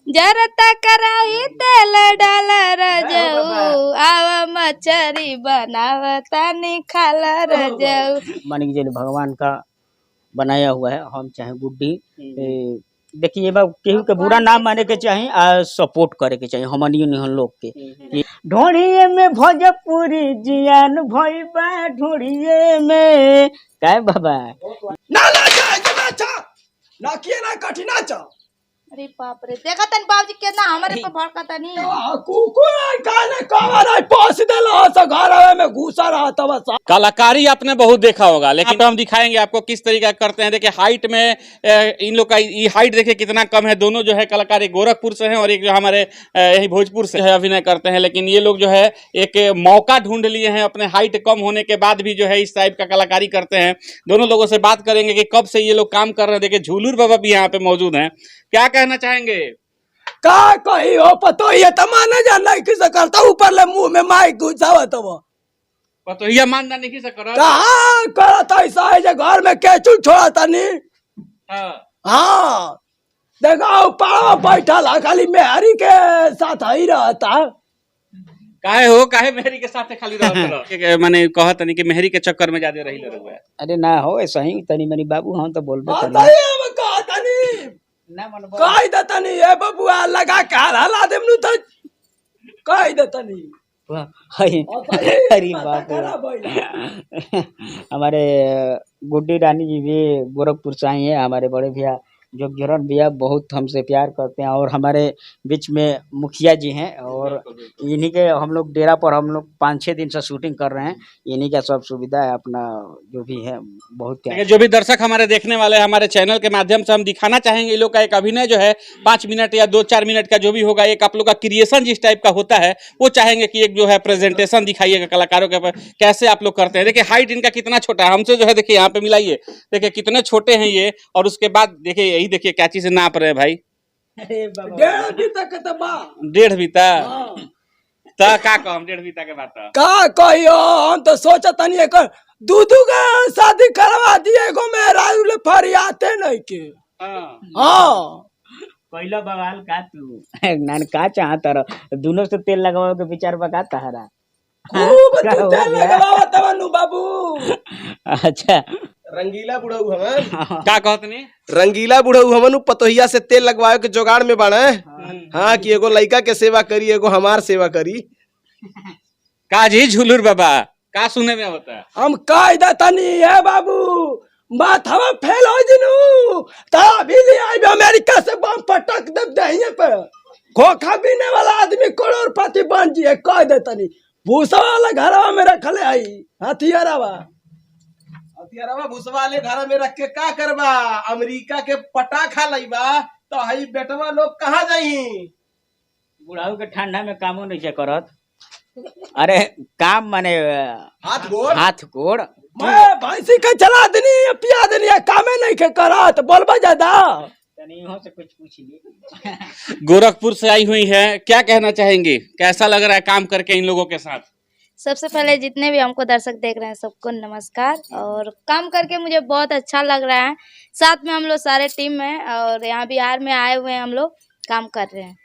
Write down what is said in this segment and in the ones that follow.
जरता कराई तेल डाल रजऊ, आवा मछरी बनावता निखाल रजऊ। मान के चलिए भगवान का बनाया हुआ है, हम चाहे गुड्डी। देखिए ये बात केहू के बुरा ना माने के चाही आ सपोर्ट करे के चाही हमनियो निहन लोग के। ढोड़िए में भोजपुरी जियान भइल बा ढोड़िए में काय बाबा ना ना जा ना चा ना किए ना कठिना चा। अरे बाप रे, देखा तन बाबूजी केतना हमारे पे भड़कता नहीं। कुकुर आई काने कवर आई पोस देला से घर में घुसा रहा तब। कलाकारी आपने बहुत देखा होगा, लेकिन हम दिखाएंगे आपको किस तरीका करते हैं। देखिए हाइट में इन लोग का ये हाइट देखिए कितना कम है। दोनों जो है कलाकार एक गोरखपुर से हैं और एक जो हमारे यही भोजपुर से है अभिनय करते हैं। लेकिन ये लोग जो है एक मौका ढूंढ लिए हैं, अपने हाइट कम होने के बाद भी जो है इस टाइप का कलाकारी करते हैं। दोनों लोगों से बात करेंगे कि कब से ये लोग काम कर रहे हैं। देखिए झूलूर बाबा भी यहाँ पे मौजूद हैं, क्या कहना चाहेंगे? का कही हो पतो ये त माने जा नहीं किसे करता, ऊपर ले मुंह में माइक घुसावत हो। तो यह मानना नहीं से करो। कहाँ करत ऐसा है जे घर में केचू छोड़ता नहीं। हाँ। हाँ देखो पावा बैठल है, खाली मेहरी के साथ ही रहता। काहे हो, काहे मेहरी के साथे खाली रहत रह? माने कहत नहीं कि मेहरी के चक्कर में ज्यादा रही रहुआ। अरे ना हो ऐसा ही तनी मनी बाबू, हम तो बोलबे हाँ, करी। सही हम कहता नहीं। ना मनबो। कह देता नहीं ए बबुआ लगा के हाल हला देम नु तो कह देता नहीं। अरे बाप रे, हमारे गुड्डी रानी जी भी गोरखपुर से आई हैं। हमारे बड़े भैया जोगजरन भैया बहुत हमसे प्यार करते हैं और हमारे बीच में मुखिया जी हैं और इन्हीं के हम लोग डेरा पर हम लोग 5-6 दिन से शूटिंग कर रहे हैं। इन्हीं का सब सुविधा है, अपना जो भी है बहुत प्यार। देखिए जो भी दर्शक हमारे देखने वाले हैं, हमारे चैनल के माध्यम से हम दिखाना चाहेंगे इन लोग का एक अभिनय जो है 5 मिनट या 2-4 मिनट का जो भी होगा, एक आप लोग का क्रिएशन जिस टाइप का होता है वो चाहेंगे कि एक जो है प्रेजेंटेशन दिखाइएगा कलाकारों के ऊपर कैसे आप लोग करते हैं। देखिए हाइट इनका कितना छोटा है हमसे जो है, देखिए यहाँ पे मिलाइए, देखिए कितने छोटे हैं ये। और उसके बाद देखिए यही देखिए क्या चीज से नाप रहे हैं भाई। अरे बाबा। 1.5 बीता के तो बा। 1.5 बीता। हाँ। त का कहम 1.5 बीता के बात। का कहियो, हम तो सोचत नहीं एकर दू दू के शादी करवा दिए, एगो मेहरारू ले फरियाते नहीं के। हाँ। हाँ। कैला बवाल का तू नान का चाहता रह, दोनों से तेल लगावे के विचार बका तहरा। खूब का तू हो तेल गया? लगावत नु बाबू। अच्छा। रंगीला बुढ़ऊ हवन। का कहत नहीं? रंगीला बुढ़ऊ हवन, उ पतोहिया से तेल लगवावे के जुगाड़ में बाड़े। हाँ कि एगो लइका के सेवा करी, एगो हमार सेवा करी। का जी झुलुर बाबा का सुने में होता है? हम कह देतनी है बाबू, माथवा फेल हो जिनू ता अभी ले आई अमेरिका से बम पटक दे दहिए पे, खोखा बीने वाला आदमी करोड़पति बन जिए। कह देतनी भूसा वाला घरवा में रखले आई हथियारवा। हथियारवा भूसवा ले घर में रख के का करबा? अमेरिका के पटाखा लइबा तो हई बेटवा लोग कहाँ जाई? बुढ़ाऊ के ठंडा में कामो नहीं छे करत। अरे काम माने हाथ गोड़। हाथ गोड़। मैं भैंसी के चला देनी पिया देनी, कामे नहीं के करत बोलबा ज्यादा। तनी इहो से कुछ पूछ ली। गोरखपुर से आई हुई है, क्या कहना चाहेंगी, कैसा लग रहा है काम करके इन लोगों के साथ? सबसे पहले जितने भी हमको दर्शक देख रहे हैं सबको नमस्कार। और काम करके मुझे बहुत अच्छा लग रहा है। साथ में हम लोग सारे टीम हैं और यहाँ बिहार में आए हुए हैं, हम लोग काम कर रहे हैं।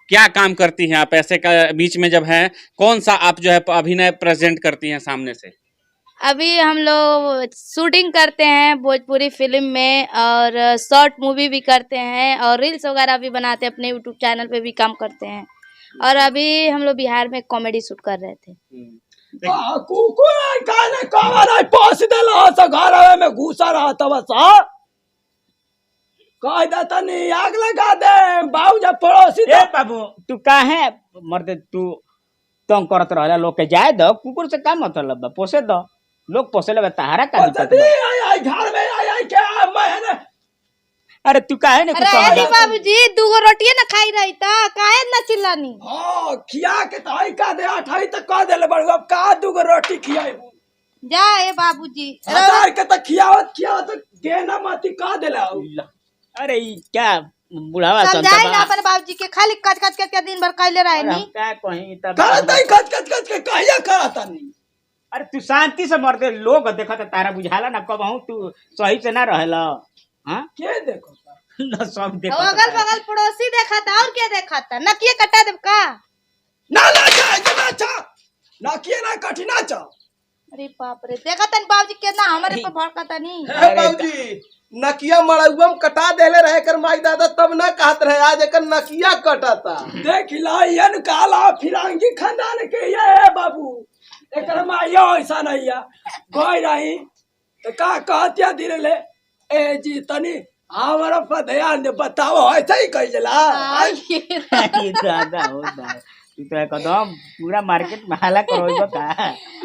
क्या काम करती हैं आप ऐसे का बीच में जब हैं, कौन सा आप जो है अभिनय प्रेजेंट करती हैं सामने से? अभी हम लोग शूटिंग करते हैं भोजपुरी फिल्म में और शॉर्ट मूवी भी करते हैं और रील्स वगैरह भी बनाते हैं, अपने यूट्यूब चैनल पे भी काम करते हैं। और अभी हम लोग बिहार में कॉमेडी शूट कर रहे थे। कुकुर आई काने कवर आई पोस देला से घरवा में घुसा रहा तब सा कह देतनी आग लगा दे बाबू जब पड़ोसी। ए बाबू तू काहे मर्दे तू तंग करत रहला लोग के? जाए दो, कुकुर से का मतलब बा? पोसे दो, लोग पोसे ले, तहारा का दिक्कत बा? आई आई घर में आई आई के आ, मैं है ना। अरे तू काहे ने कुछ अरे समझा? बाबूजी दूगो रोटिए ना खाई रही था, काहे ना चिल्लानी? हाँ खिया के तो आई का दे अठाई तक कह देले बड़ू, अब का दूगो रोटी खियाई? जा ए बाबूजी। हजार के तो खियावत खियावत गेना मती कह देले हऊ। अरे ई क्या बुढ़ावा संत समझाई बा। ना अपन बाबूजी के, खाली कच कच कच के दिन भर कैले रहे अरे हम नी। का कहीं तब करत ही कच कच कच के कहिया करत नहीं। अरे तू शांति से मर दे, लोग देखत तारा बुझाला ना कबहू तू सही से ना रहेला। हाँ के देखो? ल सब और देखत अगल बगल पड़ोसी देखा था और क्या देखा था? नकिए कटा देब का? ना ना चा ऐसे ना चा, ना किए ना कठी ना चा। अरे बाप रे, देखा तन बाबूजी केतना हमारे पे भड़कता नहीं। हे बाबूजी, नकिया मड़उआ में कटा देले रहे कर माई दादा तब ना कहत रहे, आज एकर नकिया कटता। देख ला यन काला फिरंगी खानदान के ये है बाबू, एकर माइयो ऐसा नहीं है गई रही तो का कहतिया धीरे ले ए जी तनी हमारा पर ध्यान दे, बताओ ऐसे ही कही जला। ये दादा हो दादा, तू तो एकदम पूरा मार्केट में हाला करोइबो का।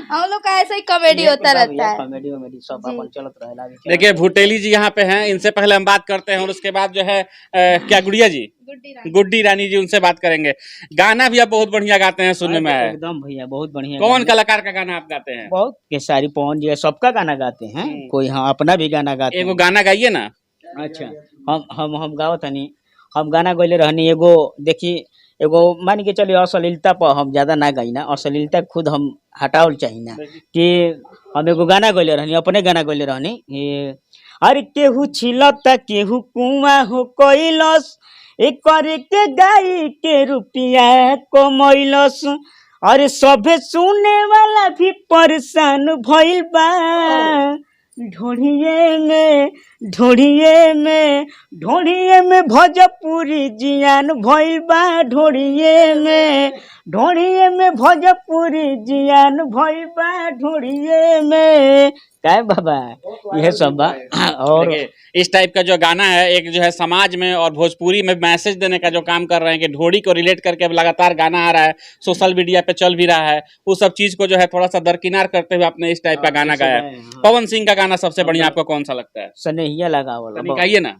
हम लोग का ऐसा ही कॉमेडी होता रहता है। कॉमेडी वॉमेडी सब अपन चलत रहेला अभी चलत। देखिए भुटेली जी यहाँ पे हैं, इनसे पहले हम बात करते हैं और उसके बाद जो है क्या गुड़िया जी, गुड्डी रानी। गुड्डी रानी जी, उनसे बात करेंगे। गाना भी आप बहुत बढ़िया गाते हैं सुनने में आया। एकदम भैया बहुत बढ़िया। कौन गाना। कलाकार का गाना आप गाते हैं? बहुत केसारी पवन जी है, सबका गाना गाते हैं कोई, हाँ अपना भी गाना गाते एगो हैं। गाना गाइए ना। अच्छा हम गावत हनी, हम गाना गइले रहनी एगो, देखी एगो मान के चलिए अश्लीलता पर हम ज्यादा ना गाई ना, अश्लीलता खुद हम हटावल चाही ना, कि हम एगो गाना गइले रहनी, अपने गाना गइले रहनी ये, अरे केहू छिलता केहू कुआं हो कैलस, ए करे के गाई के रुपिया कमैलस, अरे सभे सुने वाला भी परेशान भइल बा, ढोढ़िए में ढोढ़िए में ढोढ़िए में भोजपुरी जियान भइल बा, ढोढ़िए में ढोढ़िए में भोजपुरी जियान भइल बा, ढोढ़िए में। काय बाबा यह सब बा। और देखिए, इस टाइप का जो गाना है एक जो है समाज में और भोजपुरी में मैसेज देने का जो काम कर रहे हैं कि ढोड़ी को रिलेट करके अब लगातार गाना आ रहा है, सोशल मीडिया पे चल भी रहा है, उस सब चीज को जो है थोड़ा सा दरकिनार करते हुए आपने इस टाइप का गाना ऐसे गाया। गाए, हाँ। पवन सिंह का गाना सबसे बढ़िया आपको कौन सा लगता है? सनेहिया लगावल तनी गाइए ना।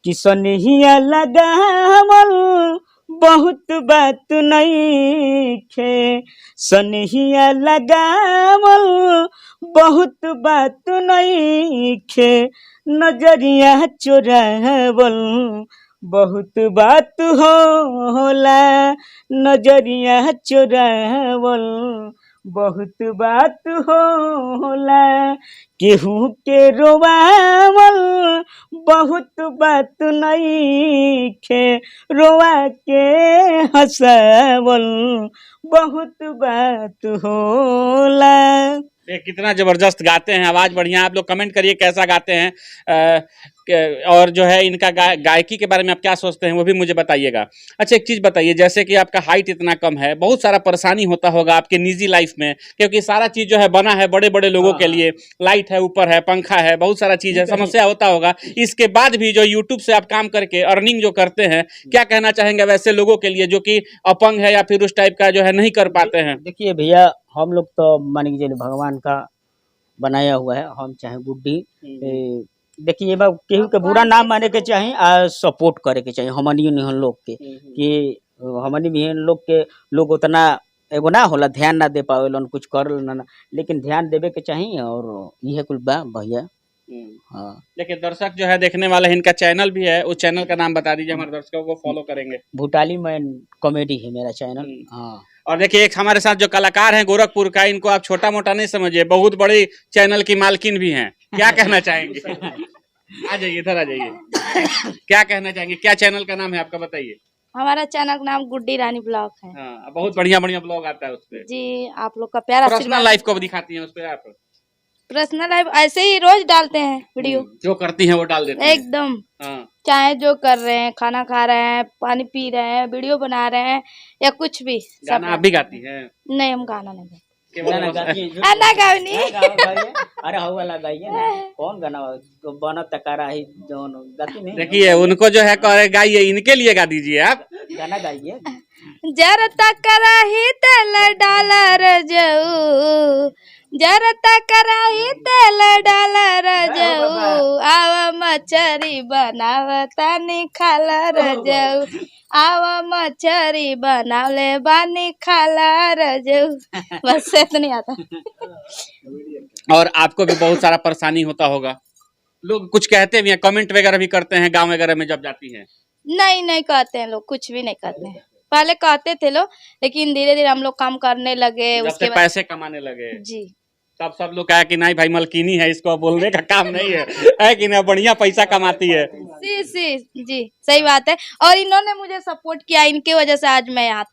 कि सनेहिया लगावल बहुत बात नईखे, सनेहिया लगावल बहुत बात नईखे, नजरिया चोरावल बहुत बात होला, नजरिया चोरावल बहुत बात होला, केहू के रोवावल बहुत बात नईखे, रोवा के हंसावल बहुत बात होला। ये कितना जबरदस्त गाते हैं, आवाज बढ़िया। आप लोग कमेंट करिए कैसा गाते हैं, और जो है इनका गायकी के बारे में आप क्या सोचते हैं वो भी मुझे बताइएगा। अच्छा एक चीज़ बताइए, जैसे कि आपका हाइट इतना कम है, बहुत सारा परेशानी होता होगा आपके निजी लाइफ में, क्योंकि सारा चीज़ जो है बना है बड़े बड़े लोगों के लिए, लाइट है ऊपर है, पंखा है, बहुत सारा चीज़ है, समस्या होता होगा। इसके बाद भी जो यूट्यूब से आप काम करके अर्निंग जो करते हैं, क्या कहना चाहेंगे वैसे लोगों के लिए जो कि अपंग है या फिर उस टाइप का जो है नहीं कर पाते हैं? देखिए भैया हम लोग तो मान के चलिए भगवान का बनाया हुआ है, हम चाहे गुड्डी देखिए ये बात केहू के बुरा ना माने के चाही आ सपोर्ट करे के चाही हमनी निहन लोग के, कि हमनी भी लोग के लोग उतना एगो ना होला ध्यान ना दे पावेलन कुछ कर ना, लेकिन ध्यान देवे के चाही और इहे कुल बा भैया। हाँ देखिए दर्शक जो है देखने वाले हैं, इनका चैनल भी है, उस चैनल का नाम बता दीजिए, हमारे दर्शकों को फॉलो करेंगे। भूटाली मैन कॉमेडी है मेरा चैनल। हाँ और देखिए एक हमारे साथ जो कलाकार हैं गोरखपुर का, इनको आप छोटा मोटा नहीं समझिए, बहुत बड़ी चैनल की मालकिन भी हैं। क्या कहना चाहेंगे? आ जाइए इधर आ जाइए, क्या कहना चाहेंगे, क्या चैनल का नाम है आपका बताइए? हमारा चैनल का नाम गुड्डी रानी ब्लॉग है। हाँ, बहुत बढ़िया बढ़िया ब्लॉग आता है उस पे। जी आप लोग का प्यार पर्सनल आशीर्वाद। लाइफ को भी दिखाती है उस पे आप? पर्सनल लाइफ ऐसे ही रोज डालते हैं वीडियो। जो करती है वो डाल देती हैं। एकदम, हाँ। चाहे जो कर रहे हैं, खाना खा रहे हैं, पानी पी रहे हैं, वीडियो बना रहे हैं या कुछ भी सब। गाना आप भी गाती हैं? नहीं हम गाना नहीं गाते। केवल गाना गाती हैं, जो- आ, ना गावनी। ना गाओ गाइए। अरे हौ वाला गाइए ना, कौन गाना तो बनत तकारा ही जौन गाती नहीं। देखिए उनको जो है कह रहे गाइए, इनके लिए गा दीजिए आप। गाना गाइए। जरता कराही तेल डाला रजऊ, जरता कराही तेल डाला रजऊ, आव मछरी बनावता खाला रजऊ, आव मछरी बनावले बानी खाला रजऊ। बस इतनी आता। और आपको भी बहुत सारा परेशानी होता होगा, लोग कुछ कहते भी हैं, कमेंट वगैरह भी करते हैं गांव वगैरह में जब जाती हैं? नहीं नहीं कहते हैं लोग, कुछ भी नहीं कहते हैं। पहले कहते थे लोग, लेकिन धीरे धीरे हम लोग काम करने लगे जब उसके से बाद पैसे कमाने लगे। जी। तब सब लोग कहा कि नहीं भाई मलकिनी है, इसको अब बोलने का काम नहीं है, है कि ना, बढ़िया पैसा कमाती है। जी जी जी, सही बात है। और इन्होंने मुझे सपोर्ट किया, इनके वजह से आज मैं यहाँ